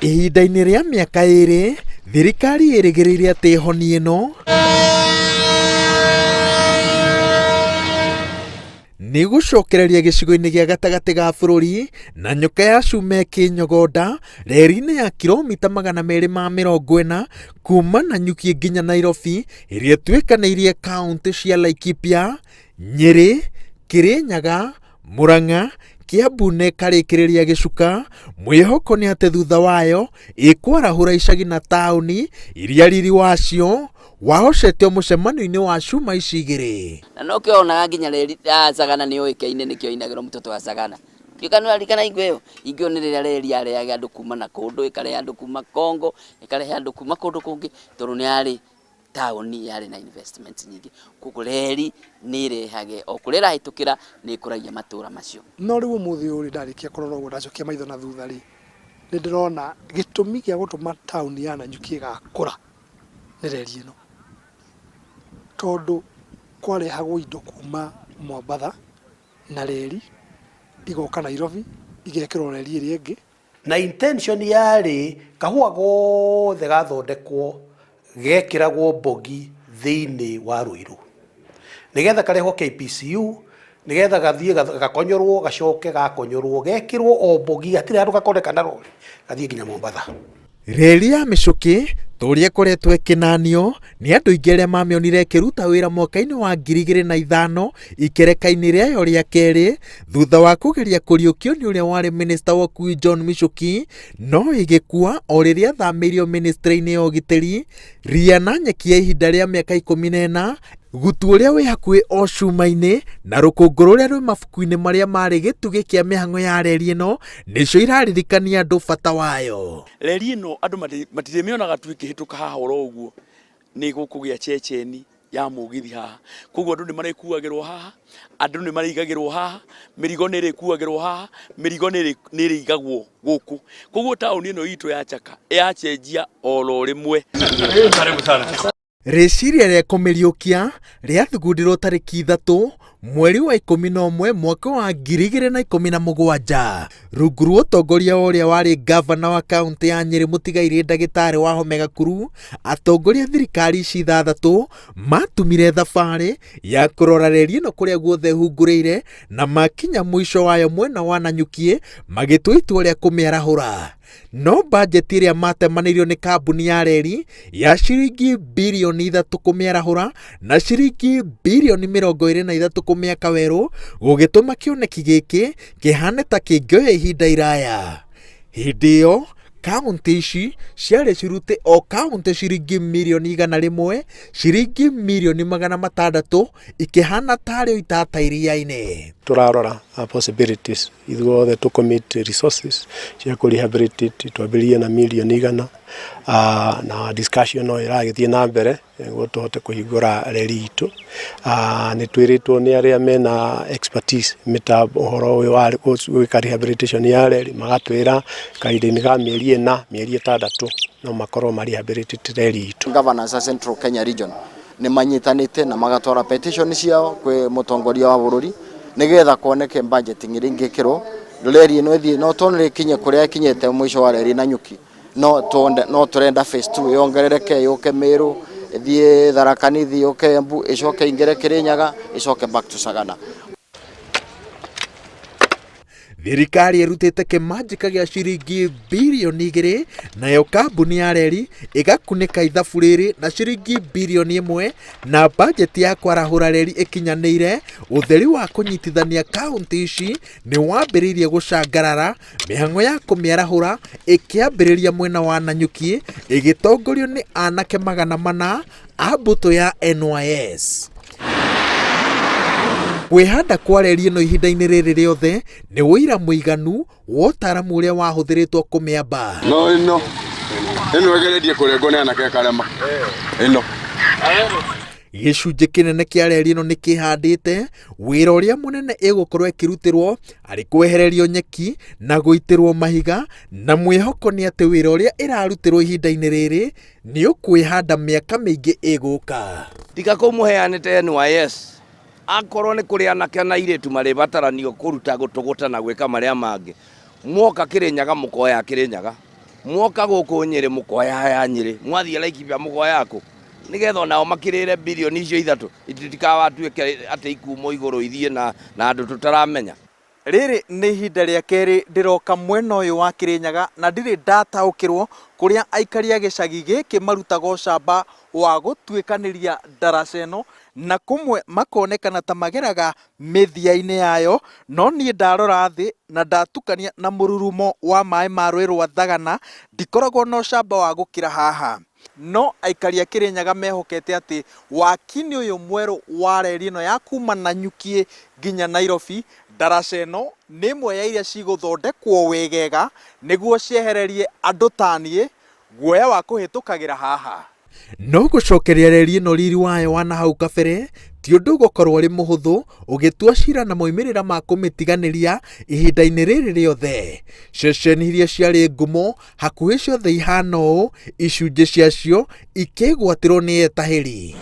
Ihinda-inĩ rĩa mĩaka ĩrĩ, thirikari ĩrĩgĩrĩire atĩ honi ĩno nĩ gũcokereria gĩcigo-inĩ gĩa gatagatĩ ga bũrũri na nyoka ya cuma ĩkĩnyogonda reri-inĩ ya kiromita 240 kuma Nanyuki nginya Nairobi ĩrĩa ĩtuĩkanĩirie kaũntĩ cia Laikipia, Nyĩrĩ, Kĩrĩnyaga, Murang'a, Kiambu na ĩkarĩkĩrĩria Gĩcuka, mwĩhoko nĩ atĩ thutha wayo ĩkwarahũra icagi na taũni iria riri wacio wahocetio mũcemanio-inĩ wa cuma ici igĩrĩ. Na nokĩo wonaga nginya reri ya Sagana nĩ yũĩkaine nĩkĩo ĩinagĩrwo mtoto wa Sagana. Ndiũĩ kana nĩũraririkana hingo ĩyo? Hingo ĩyo nĩ rĩrĩa reri yarehaga andũ kuma na kũndũ, ĩkarehe andũ kuma Congo, ĩkarehe andũ kuma kũndũ kũngĩ tondũ nĩ yarĩ taũni yarĩ na investment nyingĩ. Koguo reri nĩ ĩrehage o kũrĩa ĩrahĩtũkĩra nĩ ĩkũragia matũra macio. No rĩu ũmũthĩ ũyũ rĩ, ndarĩkia kũrora ũguo ndacokia maitho na thutha rĩ, nĩ ndĩrona gĩtũmi gĩa gũtũma taũni ya Nanyuki ĩgakũra nĩ reri ĩno. Tondũ kwarehagwo indo kuma Mombatha na reri, igoka Nairobi, igekĩrwo reri ĩrĩa ĩngĩ. Na intention yarĩ kahũa gothe gathondekwo gekĩragwo mbogi thĩinĩ wa Ruiru nĩgetha karehwo KPCU nĩgetha gathiĩ gakonyorwo gacoke gakonyorwo gekĩrwo o mbogi hatirĩ handũ gakoneka na rori gathiĩ nginya Mombatha. Reri ya mĩcũkĩ ta ũrĩa ĩkoretwo ĩkĩnanio nĩ andũ aingĩ arĩa mamĩonire ĩkĩruta wĩra mwaka-inĩ wa 2005 ikereka-inĩ rĩayo rĩa kerĩ thutha wa kũgeria kũriũkio nĩ ũrĩa warĩ minista wa ũkui John Michuki no ĩgĩkua o rĩrĩa athamĩirio ministry-inĩ ya ũgitĩri ria na nyeki ya ihinda rĩa mĩaka 14 Gutu ũrĩa wĩ hakuhĩ o cuma-inĩ na rũkũngũ rũrĩa rwĩ mabuku-inĩ marĩa marĩ gĩtugĩ kĩa mĩhang'o ya reri ĩno nĩcio iraririkania andũ bata wayo. Reri ĩno andũ matirĩmĩonaga tu ĩkĩhĩtũka haha oro ũguo, nĩ gũkũgĩa ceceni ya mũgithi haha. Koguo andũ nĩ marĩkuagĩrwo haha, andũ nĩ marĩigagĩrwo haha, mĩrigo nĩ ĩrĩkuagĩrwo haha, mĩrigo nĩ ĩrĩigagwo gũkũ. Koguo taũni ĩno itũ ya Chaka yacenjia oro rĩmwe. Karibu sana. Rĩciria rĩa kũmĩriũkia rĩathugundirwo tarĩki 3 mweri wa 11 mwaka wa 2017 rungu rwa ũtongoria wa ũrĩa warĩ ngavana wa kaũntĩ ya Nyĩrĩ mũtigairĩ ndagĩtarĩ Wahome Gakuru. Atongoria a thirikari ici ithathatũ matumire thabarĩ ya kũrora reri ĩno kũrĩa guothe ĩhungurĩire na makinya mũico wayo mwena wa Nanyuki magĩtua itua rĩa kũmĩarahũra. No bajeti ĩrĩa matemanĩirio nĩ kambuni ya reri ya ciringi birioni 3 kũmĩarahũra na ciringi birioni 23 kũmĩaka werũ gũgĩtũma kĩoneki gĩkĩ kĩhane ta kĩngĩoya ihinda iraya. Hĩndĩ ĩyo kaunti ici ciarĩ cirute o kaunti ciringi mirioni 100, ciringi mirioni 600 ikĩhana tarĩ o itata iria-inĩ. Tũrarora possibilities ithuothe tũ commit resources cia kũ rehabilitate twambĩrĩrie na mirioni 100 na discussion no ĩragĩthiĩ na mbere nĩguo tũhote kũhingũra reri itũ. Nĩ twĩrĩtwo nĩ arĩa mena expertise mĩtambo ũhoro ũyũ wa gwĩka rehabilitation ya reri magatwĩra kahinda-inĩ ka mĩeri 4 mĩeri 6 no makorwo ma rehabilitate reri itũ. Governors a Central Kenya Region nĩ manyitanĩte na magatwara petition ciao kwĩ mũtongoria wa bũrũri nĩgetha kuoneke budgeting ĩrĩa ĩngĩkĩrwo reri ĩno ĩthiĩ no to nĩ ĩkinye kũrĩa ĩkinyĩte mũico wa reri Nanyuki no tuonde no tũrenda phase 2 yongerereke yũke Meru ĩthiĩ Tharaka Nithi yũke Embu ĩcoke ingĩre Kĩrĩnyaga ĩcoke back to Sagana. Thirikari ĩrutĩte kĩmanjĩka gĩa ciringi birioni 2 nayo kambuni ya reri ĩgakunĩka ithabu rĩrĩ na ciringi birioni 1 na bajeti ya kwarahũra reri ĩkinyanĩire. Ũtheri wa kũnyitithania kaunti ici nĩ wambĩrĩirie gũcangarara, mĩhang'o ya kũmĩarahũra ĩkĩambĩrĩria mwena wa Nanyuki ĩgĩtongorio nĩ anake 400 a mbũtũ ya NYS. Kwĩhanda kwa reri ĩno ihinda-inĩ rĩrĩ rĩothe nĩ ũira mũiganu wa ũtaaramu ũrĩa wahũthĩrĩtwo kũmĩamba. No ĩno ĩno ĩgeretie kũrengwo nĩ anake karema ĩno. Gĩcunjĩ kĩnene kĩa reri ĩno nĩ kĩhandĩte wĩra ũrĩa mũnene ĩgũkorwo ĩkĩrutĩrwo arĩ kwehererio nyeki na gũitĩrwo mahiga, na mwĩhoko nĩ atĩ wĩra ũrĩa ĩrarutĩrwo ihinda-inĩ rĩrĩ nĩ ũkwĩhanda mĩaka mĩingĩ ĩgũka. Tiga kũu mũheanĩte NYS, akorwo nĩ kũrĩ anake na airĩtu marĩbataranio kũruta gũtũgũta na gwĩka marĩa mangĩ, mwoka Kĩrĩnyaga mũkoya Kĩrĩnyaga. Mwoka gũkũ Nyĩrĩ mũkoya ya Nyĩrĩ, mwathiĩ Laikipia mũkoya kũ? Nĩgetha onao makĩrĩre bilioni icio ithatũ itikawatuĩke atĩ ikumwo igũrũ ithiĩ na na andũ tũtaramenya. Rĩrĩ nĩ ihinda rĩa kerĩ ndĩroka mwena ũyũ wa Kĩrĩnyaga na ndirĩ ndataũkĩrwo kũrĩa aikari a gĩcagi gĩkĩ marutaga ũcamba wa gũtuĩkanĩria ndaraca ĩno na kũmwe makonekana ta mageraga mĩthia-inĩ yayo, no niĩ ndarora thĩ na ndatukania na mũrurumo wa maĩ ma rũĩ rwa Thagana ndikoragwo na ũcamba wa gũkĩra haha. No aikari a Kĩrĩnyaga mehokete atĩ waki-inĩ ũyũ mwerũ wa reri ĩno ya kuma Nanyukiĩ nginya Nairobi, ndaraca ĩno nĩ ĩmwe ya iria cigũthondekwo wegega nĩguo ciehererie andũ ta niĩ guoya wa kũhĩtũkagĩra haha. No gũcokeria reri ĩno riri wayo wa na hau kabere ti ũndũ ũgũkorwo ũrĩ mũhũthũ ũgĩtua cira na moimĩrĩra ma kũmĩtiganĩria ihinda-inĩ rĩrĩ rĩothe. Ceceni iria ciarĩ ngumo Hakuhĩ ciothe ihana ũũ, icunjĩ ciacio ikĩgwatĩrwo nĩ etahĩri.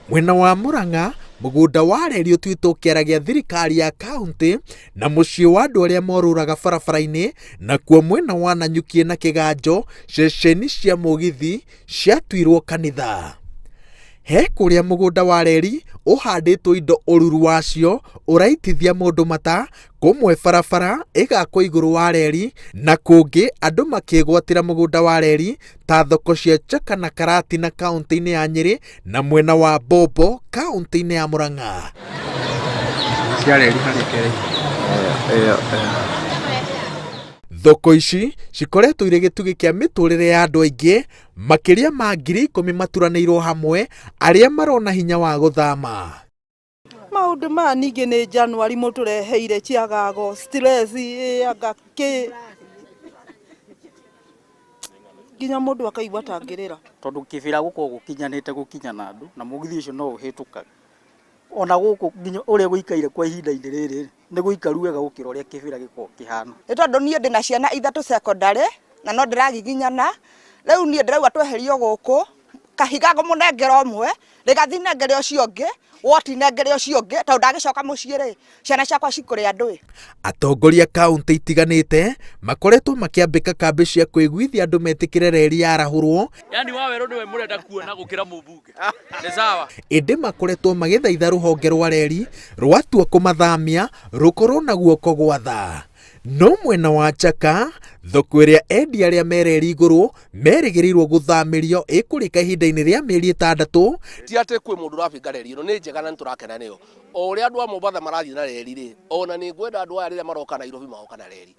Mwena wa Murang'a, mũgũnda wa reri ũtuĩtwo kĩara gĩa thirikari ya kauntĩ na mũciĩ wa andũ arĩa morũraga barabara-inĩ, nakuo mwena wa Nanyukiĩ na Kĩganjo, ceceni cia mũgithi ciatuirwo kanitha. He kũrĩa mũgũnda wa reri ũhandĩtwo indo ũruru wacio ũraitithia mũndũ mata, kũmwe barabara ĩgakwo igũrũ wa reri na kũngĩ andũ makĩgwatĩra mũgũnda wa reri ta thoko cia Chaka na Karatina kaũntĩ-inĩ ya Nyĩrĩ na mwena wa Bombo kaũntĩ-inĩ ya Murang'a. Cia reri harĩa kere. Thoko ici cikoretwo irĩ gĩtugĩ kĩa mĩtũrĩre ya andũ aingĩ Makĩria ma 10,000 maturanĩirwo hamwe arĩa marona hinya wa gũthama. Maũndũ maya ningĩ nĩ January mũtũreheire ciagago, stress ĩ anga kĩ nginya mũndũ akaigua ta angĩrĩra. Tondũ kĩbĩra gũkoragwo gũkinyanĩte gũkinya na andũ na mũgithi ũcio no ũhĩtũkaga. Ona gũkũ nginya ũrĩa gũikaire kwa ihinda-inĩ rĩrĩ nĩ gũikaru wega gũkĩra ũrĩa kĩbĩra gĩkoragwo kĩhana. Nĩ tondũ niĩ ndĩna ciana ithatũ cekondarĩ na no ndĩragiginyana, rĩu niĩ ndĩrauga tweherio gũkũ, kahiga ngũmũnengera ũmwe, rĩgathi nengere ũcio ũngĩ, woti nengere ũcio ũngĩ, tondũ ndagĩcoka mũciĩ rĩ, ciana ciakwa cikũrĩa ndũĩ. Atongoria kauntĩ itiganĩte makoretwo makĩambĩka kambĩ cia kũiguithia andũ metĩkĩre reri yarahũrwo. Yani Wawerũ nĩwe mũrenda kuona gũkĩra mũmbunge. Nĩ sawa. Ĩndĩ makoretwo magĩthaitha rũhonge rwa reri rwatua kũmathamia rũkorwo na guoko gwa tha. No mwena wa Chaka, thoko ĩrĩa endia arĩa me reri igũrũ merĩgĩrĩirwo gũthamĩrio ĩkũrĩka ihinda-inĩ rĩa mĩeri ĩtandatũ. Ti atĩ kwĩ mũndũ ũrabinga reri ĩno, nĩ njega na nĩ tũrakena nĩyo. O ũrĩa andũ a Mombatha marathiĩ na reri rĩ, ona nĩ ngwenda andũ aya rĩrĩa maroka Nairobi magoka na reri.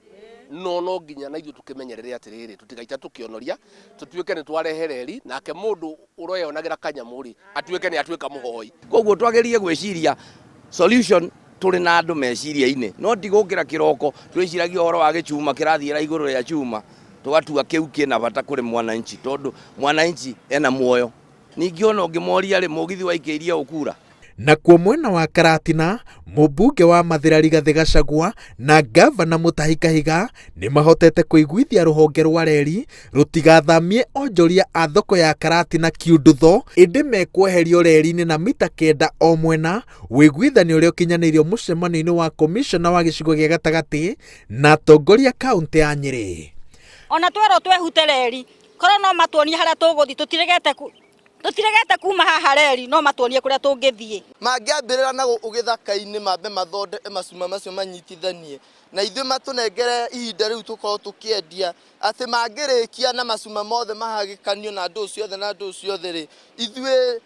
No no nginya na ithuĩ tũkĩmenyerere atĩrĩrĩ, tũtigaita tũkĩonoria, tũtuĩke nĩ twarehe reri, nake mũndũ ũreyonagĩra kanyamũ rĩ, atuĩke nĩ atuĩka mũhoi. Koguo twagerie gwĩciria solution tũrĩ na andũ meciria-inĩ, no ti gũkĩra kĩroko twĩciragia ũhoro wa gĩchuma kĩrathiĩra igũrũ rĩa chuma, tũgatua kĩu kĩna bata kũrĩ mwananchi tondũ mwananchi ena muoyo. Ningĩ ona ũngĩmoria rĩ, mũgithi waikĩirie ũ kura? Nakuo mwena wa Karatina, mũmbunge wa Mathĩra Rigathĩ Gachagua na ngavana Mutahi Kahiga nĩ mahotete kũiguithia rũhonge rwa reri rũtigathamie onjoria a thoko ya Karatina Kiundutho ĩndĩ mekweherio reri-inĩ na mita kenda o mwena, ũiguithanio ũrĩa ũkinyanĩirio mũcemanio-inĩ wa komicona wa gĩcigo gĩa gatagatĩ na atongoria kaũntĩ ya Nyĩrĩ. Ona twerwo twehute reri, korwo no matuonie harĩa tũgũthiĩ tũtiregete tũtiregete kuma haha reri no matuonie kũrĩa tũngĩthiĩ. Mangĩambĩrĩra na gũkũ gĩthaka-inĩ mambe mathondeke macuma macio manyitithanie na ithuĩ matũnengere ihinda rĩu tũkorwo tũkĩendia atĩ mangĩrĩkia na macuma mothe mahagĩkanio na ndũũ ciothe na ndũũ ciothe rĩ, ithuĩ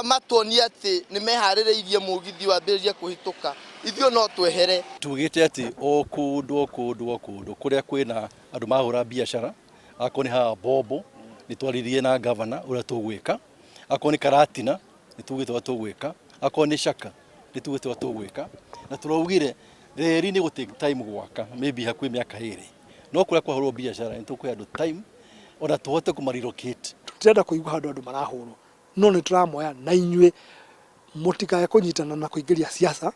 matuonie atĩ nĩ meharĩrĩirie mũgithi wambĩrĩrie kũhĩtũka, ithuĩ no twehere. Tugĩte atĩ o kũndũ o kũndũ o kũndũ kũrĩa kwĩna andũ marahũra biacara, akorwo nĩ haha Bombo nĩ twaririe na ngavana ũrĩa tũgwĩka, akorwo nĩ Karatina nĩ tugĩte ũrĩa tũgwĩka, akorwo nĩ Shaka nĩ tugĩte ũrĩa tũgwĩka, na tũraugire reri nĩ gũ take time gwaka maybe hakuhĩ mĩaka ĩrĩ, no kũrĩa kwahũrwo biacara nĩ tũkũhe andũ time ona tũhote kũma relocate. Tũtirenda kũigua handũ andũ marahũrwo, no nĩ tũramoya na inyuĩ mũtikae kũnyitana na kũingĩria siasa,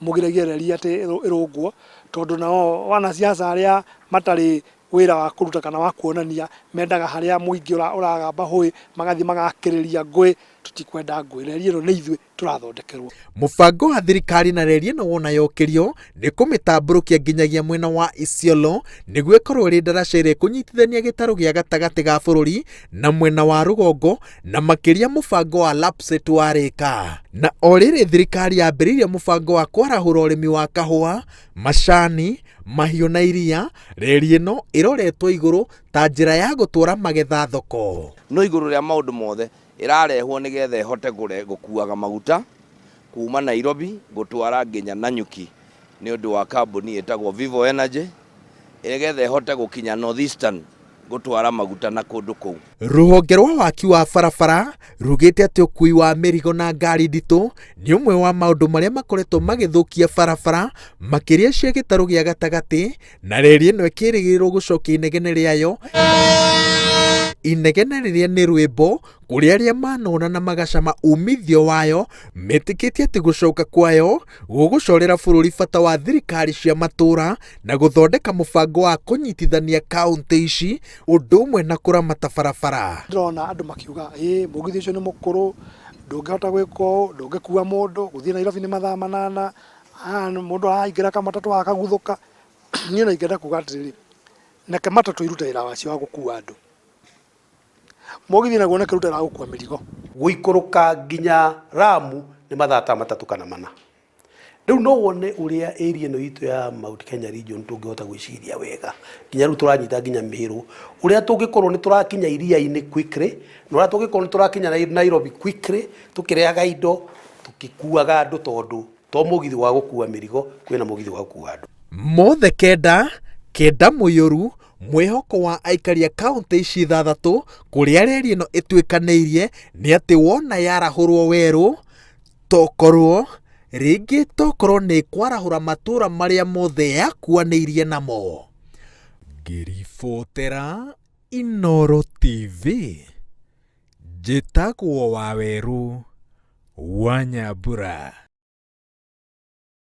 mũgiragie reri atĩ ĩrũngwo, tondũ nao wanasiasa arĩa matarĩ wĩra wa kũruta kana wa kuonania, mendaga harĩa mũingĩ ũragamba hũĩ magathiĩ magakĩrĩria ngũĩ. Tũtikwenda ngũĩ, reri ĩno nĩ ithuĩ tũrathondekerwo. Mũbango wa thirikari na reri ĩno wona yokĩrio nĩ kũmĩtambũrũkia nginyagia mwena wa Isiolo nĩguo ĩkorwo ĩrĩ ndaraca ĩrĩa ĩkũnyitithania gĩtarũ gĩa gatagatĩ ga bũrũri na mwena wa rũgongo na makĩria mũbango wa LAPSSET warĩka. Na o rĩrĩ thirikari yambĩrĩirie mũbango wa kwarahũra ũrĩmi wa kahũa, macani, mahiũ na iria, reri ĩno ĩroretwo igũrũ ta njĩra ya gũtwara magetha thoko. No igũrũ rĩa maũndũ mothe ĩrarehwo nĩgetha ĩhote gũkuaga maguta kuma Nairobi gũtwara nginya Nanyuki nĩ ũndũ wa kambuni ĩtagwo Vivo Energy nĩgetha ĩhote gũkinya North Eastern gũtwara maguta na kũndũ kũu. Rũhonge rwa waki wa barabara rugĩte atĩ ũkui wa mĩrigo na ngari nditũ nĩ ũmwe wa maũndũ marĩa makoretwo magĩthũkia barabara makĩria cia gĩtarũ gĩa gatagatĩ na reri ĩno ĩkĩrĩgĩrĩrwo gũcokia inegene rĩayo inegene rĩrĩa nĩ rwĩmbo kũrĩ arĩa manona na magacama umithio wayo metĩkĩtie atĩ gũcoka kwayo gũgũcorera bũrũri bata wa thirikari cia matũũra na gũthondeka mũbango wa kũnyitithania kaũntĩ ici ũndũ ũmwe na kũramata barabara. Ndĩrona andũ makiuga ĩ mũgithi ũcio nĩ mũkũrũ, ndũngĩhota gwĩka ũũ, ndũngĩkua mũndũ, gũthiĩ Nairobi nĩ mathaa manana, mũndũ araingĩra kamatatũ gakaguthũka. Niĩ ona ingĩenda kuga atĩrĩrĩ, reke matatũ irute wĩra wacio wa gũkua andũ, mũgithi naguo reke ũrute wĩra wa gũkua mĩrigo. Gũikũrũka nginya Lamu nĩ mathaa ta matatũ kana mana. Rĩu no wone ũrĩa area ĩno itũ ya Mount Kenya region tũngĩhota gwĩciria wega nginya rĩu tũranyita nginya Meru ũrĩa tũngĩkorwo nĩ tũrakinya iria-inĩ quickly na ũrĩa tũngĩkorwo nĩ tũrakinya Nairobi quickly tũkĩrehaga indo tũgĩkuaga andũ tondũ to mũgithi wa gũkua mĩrigo kwĩna mũgithi wa gũkua andũ. Mothe kenda, kenda mũiyũru, mwĩhoko wa aikari a kauntĩ ici ithathatũ kũrĩa reri ĩno ĩtuĩkanĩirie nĩ atĩ wona yarahũrwo werũ tokorwo rĩngĩ tokorwo nĩ ĩkwarahũra matũra marĩa mothe yakuanĩirie namo. Ngĩribotera Inooro TV, njĩtagwo Wawerũ wa Nyambura.